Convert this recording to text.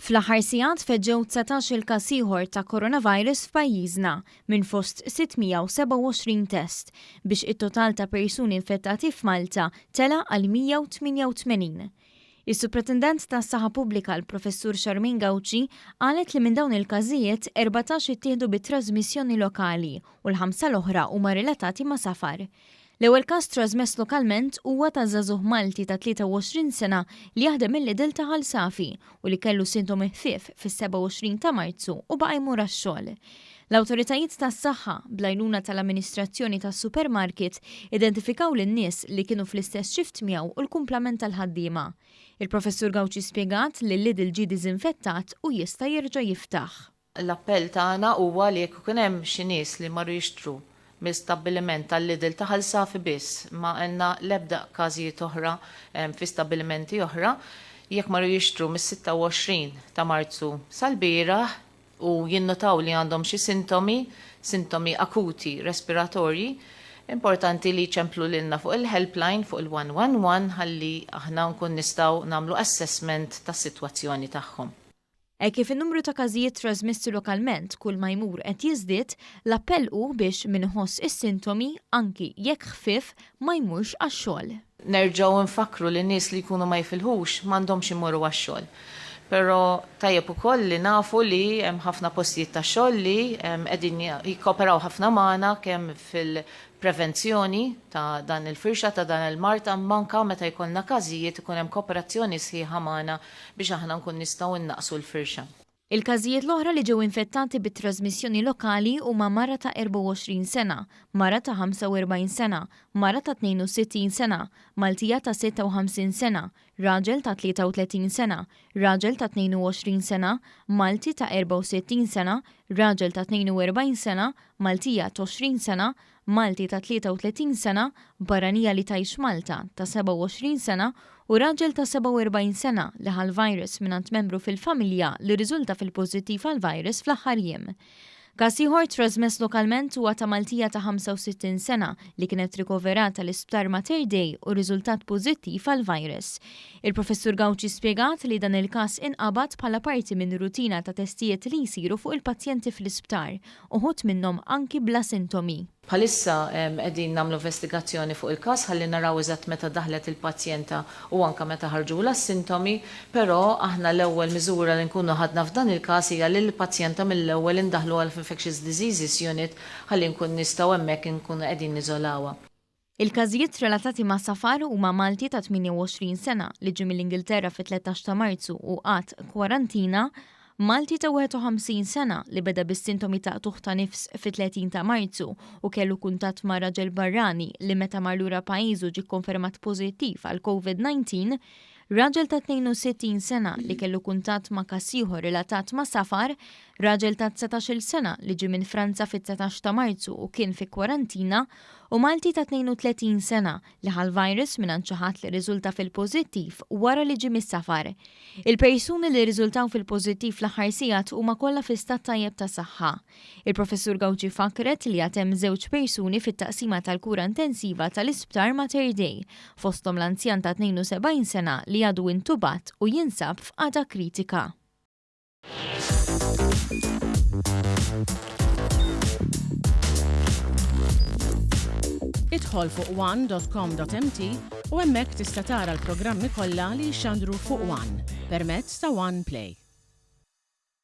Fl-aħħar sigħat feġġew 19-il każ ieħor ta' coronavirus f'pajjiżna minn fost 627 test, biex it-total ta' persuni infettati f'Malta tela' għal 188. Is-Supretendent tas-Saħħa Pubblika l-Professur Charmaine Gauci qalet li minn dawn il-każijiet 14 ittieħdu bi trażmissjoni lokali u l-ħamsa l-oħra huma relatati ma' safar. L-ewwel każ trażmess lokalment huwa ta' żagħżugħ Malti ta' 23 sena li jaħdem il-Lidl ta' Ħal Safi u li kellu sintomi ħfief fis-27 ta' Marzu u baqa' jmur għax-xogħol. L-awtoritajiet tas-saħħa, bl-għajnuna tal-amministrazzjoni tas-supermarket, identifikaw lin-nies li kienu fl-istess xift miegħu u l-kumplament tal-ħaddiema. Il-Professur Gauci spjegat li l-Lidl ġie diżinfettat u jista' jerġa' jiftaħ. L-appell tagħna huwa li jekk ikun hemm xi nies li marru jixtru mill-stabbiliment tal-Lidl ta' Ħal Safi biss, ma għandna l-ebda każijiet oħra fi stabbilimenti oħra, jekk marru jixtru mis-26 ta' Marzu sal-bieraħ u jinnotaw li għandhom xi sintomi, sintomi akuti respiratorji, importanti li jċemplu lilna fuq il-helpline fuq il-111 ħalli aħna nkun nistgħu nagħmlu assessment tas-sitwazzjoni tagħhom. Hekk kif in-numru ta' każijiet trażmessi lokalment kull ma jmur qed jiżdied, l-appell hu biex min iħoss is-sintomi, anki jekk ħfief, ma jmurx għax-xogħol. Nerġgħu nfakkru li nies li jkunu ma jifilħux m'għandhomx imorru għax-xogħol. Però tajjeb ukoll li nafu li hemm ħafna postijiet tax-xogħol li qegħdin jikkooperaw ħafna magħna kemm fil prevenzjoni ta' dan il-firxa ta' dan il-mard imma anke meta jkollna każijiet ikun hemm kooperazzjoni sħiħa magħna biex aħna nkun nistgħu nnaqqsu l-firxa. Il-każijiet l-oħra li ġew infettati bi trażmissjoni lokali huma mara ta' 24 sena, mara ta' 45 sena, mara ta' 62 sena, Maltija ta' 56 sena, raġel ta' 33 sena, raġel ta' 22 sena, Malti ta' 64 sena, raġel ta' 42 sena, Maltija ta' 20 sena, Malti ta' 33 sena, barranija li tgħix Malta ta' 27 sena u raġel ta' 47 sena li ħa l-virus mingħand membru fil-familja li rriżulta fil-pożittiv għall-virus fl-aħħar jiem. Każ ieħor trażmess lokalment huwa ta' Maltija ta' 65 sena li kienet rikoverata l-Isptar Mater Dei u rriżultat pożittiv għall-virus. Il-Professur Gauci spjegat li dan il-każ inqabad bħala parti minn rutina ta' testijiet li jsiru fuq il-pazjenti fl-isptar, uħud minnhom anki bla sintomi. Bħalissa qegħdin nagħmlu investigazzjoni fuq il-każ ħalli naraw eżatt meta daħlet il-pazjenta u anke meta ħarġulha s-sintomi, però aħna l-ewwel miżura li nkunu ħadna f'dan il-każ hija li lill-pazjenta mill-ewwel indaħħluha fl-Infectious Diseases Unit ħalli nkun nistgħu hemmhekk inkunu qegħdin niżolawha. Il-każijiet relatati ma' safar huma Malti ta' 28 sena li ġie mill-Ingilterra fit-13 ta' Marzu u qagħad kwarantina, Malti ta' 51 sena li beda bis-sintomi ta' qtugħ ta' nifs fit-30 ta' Marzu u kellu kuntatt ma' raġel barrani li meta mar lura pajjiżu ġie kkonfermat pożittiv għall-Covid-19, raġel ta' 62 sena li kellu kuntatt ma' każ ieħor relatat ma' safar, raġel ta' 19-il sena li ġie minn Franza fit-19 ta' Marzu u kien fi kwarantina, u Malti ta' 32 sena li ħa l-virus mingħand xi ħadd li rriżulta fil-pożittiv wara li ġie mis-safar. Il-persuni li rriżultaw fil-pożittiv fl-aħħar sigħat huma kollha fi stat tajjeb ta' saħħa. Il-Professur Gauci fakkret li għad hemm żewġ persuni fit-taqsima tal-kura intensiva tal-Isptar Mater Dei, fosthom l-anzjan ta' 72 sena li għadu intubat u jinsab f'qagħda kritika. Idħol fuq one.com.mt u hemmhekk tista' tara l-programmi kollha li jixxandru fuq One permezz ta' One Play.